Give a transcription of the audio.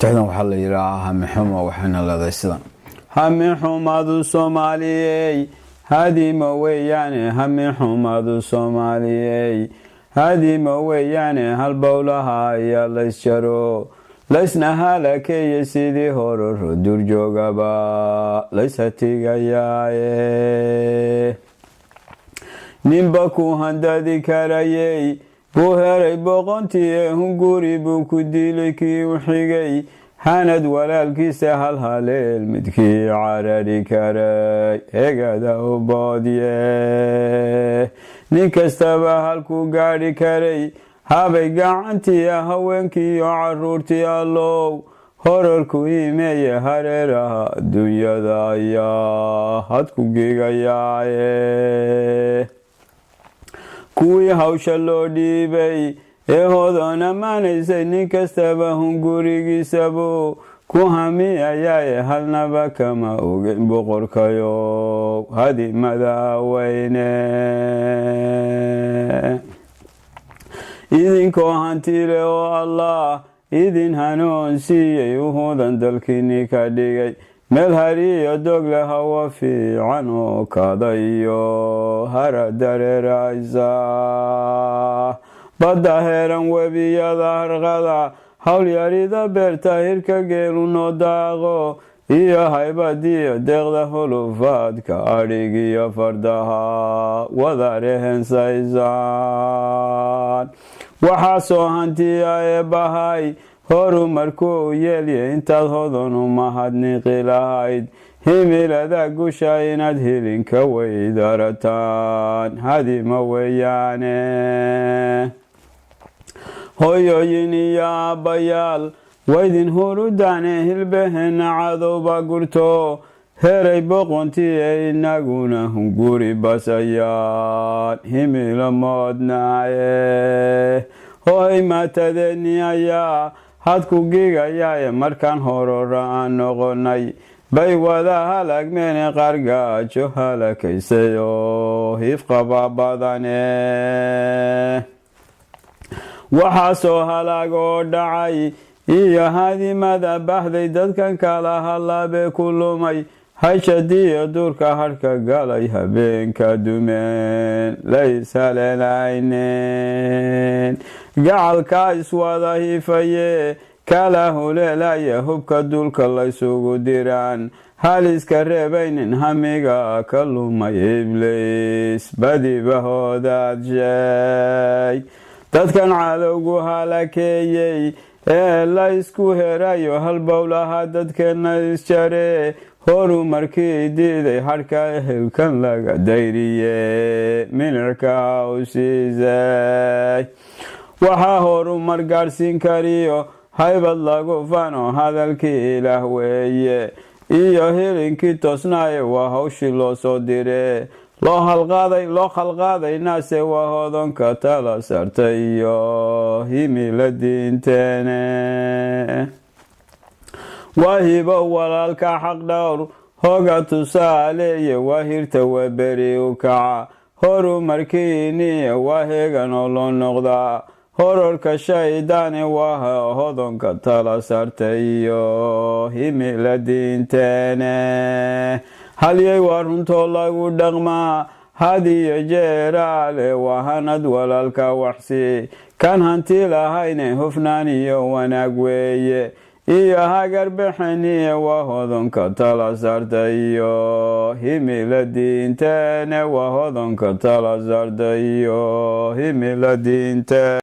Tixdan waxaa la yidhaahaa Hamixumo, waxayna leedahay sidan: Hamixumadu Soomaaliyey hadimo weeyaane, hamixumadu Soomaaliyey hadimo weeyaane, halbowlaha ayaa laysjaro, laysna halakeeye, sidii hororo durjoogaba layshatiigayaaye. Ninba ku handadi karayey buu helay boqontii ee hunguri buu ku dilay kii u xigay, hanad walaalkiisa hal haleel midkii carari karay hegada u boodye. Nin kastaba halkuu gaadhi karay habay gacantiya haweenkiiyo caruurtii, allow horarku imeeye, hareeraha adduunyada ayaa hadku gigayaaye. Kuwii hawsha loo dhiibay ee hodoon ammaanaysay, nin kastaba hungurigiisabuu ku hamiyayaaye, halnaba kama ogeyn boqorkayo hadimada weyne. Idinkoo hantile oo Allah idin hanuun siiyey, uhudan dalkiinii ka dhigay meel hariyo dogle, hawa fiican oo kada iyo hara dareeraysa, badda heeran, webiyada harqada, howlyarida beerta, hirka geelu noo daaqo, iyo haybadiyo deeqda hulufaadka adhigiyo fardaha wada rehensaysaan. Waxaa soo hantiya ee bahay horumarkuu yeelya, intaad hodan u mahadniqi lahayd, himilada gusha inaad hilinka weydarataan hadima weeyaane. Hoyooyin iyo aabbayaal waydin hurudaane, hilbaheenna cadowba gurto heray boqontii ee inaguna hunguri basayaan himilo moodnaaye. Hoy maatadeennii ayaa hadku gigayaaye, markaan horora aan noqonay bay wada halagmeene, qargaajo halakaysay oo hifqaba badane. Waxaa soo halaag oo dhacay iyo hadimada bahday, dadkan kala hadlaabee ku lumay hayshadiyo duurka, harka galay habeenka dumeen layshalenaynen. Gacalkaa iswada hiifaye kala huleelaya, hubka dulka laysugu diraan haliska reebaynin, hamiga ka lumay Ibliis badiba sheey. Dadkan cadowgu halakeeyey ee la isku herayo, halbowlaha dadkeenna isjare, horumarkii diiday, hadhka ehelkan laga dayriye milicka u siisay. Waxaa horumar gaadhsiin kariyo haybad lagu fano hadalkii Ilaah weeye iyo hilinkii toosnaaye, waa hawshii loo soo dire, loo khalqaaday naase, waa hodonka tala sartay iyo himila diinteene. Waa hibo walaalka xaq dhowr hoga tusaaleeye, waa hirta waa beri u kaca horumarkiiniye, waa heegan oo loo noqdaa horarka shaydaani, waa hodonka tala sartay iyo himila diinteene. Halyay waa runtoo lagu dhaqmaa had iyo jeeraale, waa hanad walaalka waxsi kan hanti lahayne, hufnaan iyo wanaag weeye iyo hagar bixiniye, waa hodonka tala sarta iyo himila diinteene, waa hodonka tala sarta iyo himila diinte.